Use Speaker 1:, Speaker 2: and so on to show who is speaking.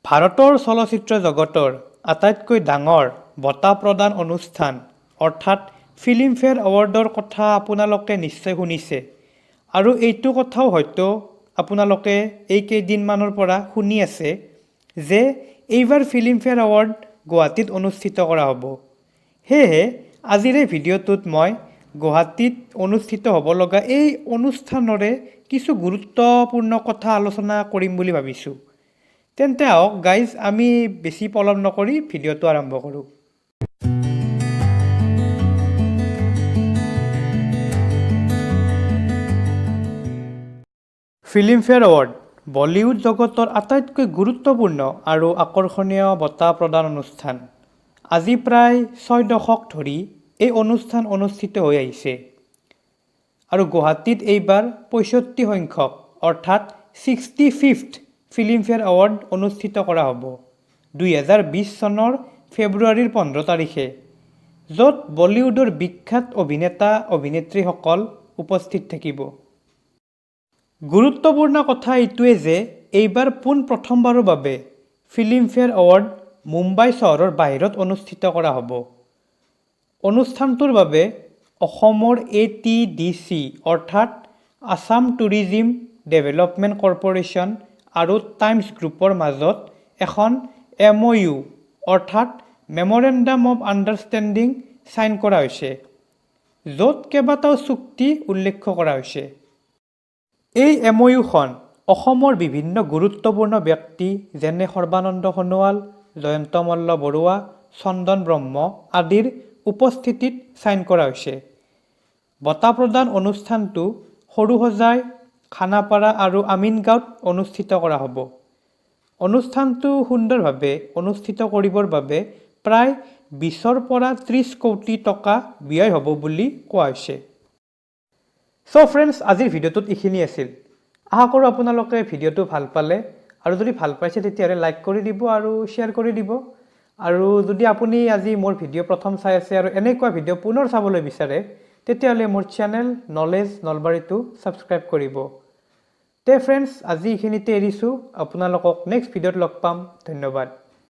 Speaker 1: ভাৰতৰ চলচ্চিত্ৰ জগতৰ আটাইতকৈ ডাঙৰ বঁটা প্ৰদান অনুষ্ঠান অৰ্থাৎ ফিল্মফেয়াৰ এৱাৰ্ডৰ কথা আপোনালোকে নিশ্চয় শুনিছে আৰু এইটো কথাও হয়তো আপোনালোকে এই কেইদিনমানৰ পৰা শুনি আছে যে এইবাৰ ফিল্মফেয়াৰ এৱাৰ্ড গুৱাহাটীত অনুষ্ঠিত কৰা হ'ব। সেয়েহে আজিৰ এই ভিডিঅ'টোত মই গুৱাহাটীত অনুষ্ঠিত হ'ব লগা এই অনুষ্ঠানৰে কিছু গুৰুত্বপূৰ্ণ কথা আলোচনা কৰিম বুলি ভাবিছোঁ। তেন্তে আহক গাইজ, আমি বেছি পলম নকৰি ভিডিঅ'টো আৰম্ভ কৰোঁ। ফিল্মফেয়াৰ এৱাৰ্ড বলিউড জগতৰ আটাইতকৈ গুৰুত্বপূৰ্ণ আৰু আকৰ্ষণীয় বঁটা প্ৰদান অনুষ্ঠান। আজি প্ৰায় 6 দশক ধৰি এই অনুষ্ঠান অনুষ্ঠিত হৈ আহিছে আৰু গুৱাহাটীত এইবাৰ 65 সংখ্যক অৰ্থাৎ 65th Filmfare award অনুষ্ঠিত কৰা হ'ব 2020 চনৰ ফেব্ৰুৱাৰীৰ 15 তাৰিখে, য'ত বলিউডৰ বিখ্যাত অভিনেতা অভিনেত্ৰীসকল উপস্থিত থাকিব। গুৰুত্বপূৰ্ণ কথা এইটোৱে যে এইবাৰ পোন প্ৰথমবাৰৰ বাবে ফিল্মফেয়াৰ এৱাৰ্ড মুম্বাই চহৰৰ বাহিৰত অনুষ্ঠিত কৰা হ'ব। অনুষ্ঠানটোৰ বাবে অসমৰ এ টি ডি চি অৰ্থাৎ আছাম টুৰিজিম ডেভেলপমেণ্ট কৰ্পৰেশ্যন আৰু টাইমছ গ্ৰুপৰ মাজত এখন এম অ' ইউ অৰ্থাৎ মেমৰেণ্ডাম অৱ আণ্ডাৰষ্টেণ্ডিং চাইন কৰা হৈছে, য'ত কেইবাটাও চুক্তি উল্লেখ কৰা হৈছে। এই এম অ' ইউখন অসমৰ বিভিন্ন গুৰুত্বপূৰ্ণ ব্যক্তি যেনে সৰ্বানন্দ সোণোৱাল, জয়ন্ত মল্ল বৰুৱা, চন্দন ব্ৰহ্ম আদিৰ উপস্থিতিত চাইন কৰা হৈছে। বঁটা প্ৰদান অনুষ্ঠানটো সৰুসজাই, খানাপাৰা আৰু আমিনগাঁৱত অনুষ্ঠিত কৰা হ'ব। অনুষ্ঠানটো সুন্দৰভাৱে অনুষ্ঠিত কৰিবৰ বাবে প্ৰায় 20ৰ পৰা 30 কোটি টকা ব্যয় হ'ব বুলি কোৱা হৈছে। চ' ফ্ৰেণ্ডছ, আজিৰ ভিডিঅ'টোত এইখিনি আছিল। আশা কৰোঁ আপোনালোকে ভিডিঅ'টো ভাল পালে আৰু যদি ভাল পাইছে, তেতিয়াহ'লে লাইক কৰি দিব আৰু শ্বেয়াৰ কৰি দিব। আৰু যদি আপুনি আজি মোৰ ভিডিঅ' প্ৰথম চাই আছে আৰু এনেকুৱা ভিডিঅ' পুনৰ চাবলৈ বিচাৰে, তেতিয়াহ'লে মোৰ চেনেল নলেজ নলবাৰীটো ছাবস্ক্ৰাইব কৰিব। তে ফ্ৰেণ্ডছ, আজি এইখিনিতে এৰিছোঁ। আপোনালোকক নেক্সট ভিডিঅ'ত লগ পাম। ধন্যবাদ।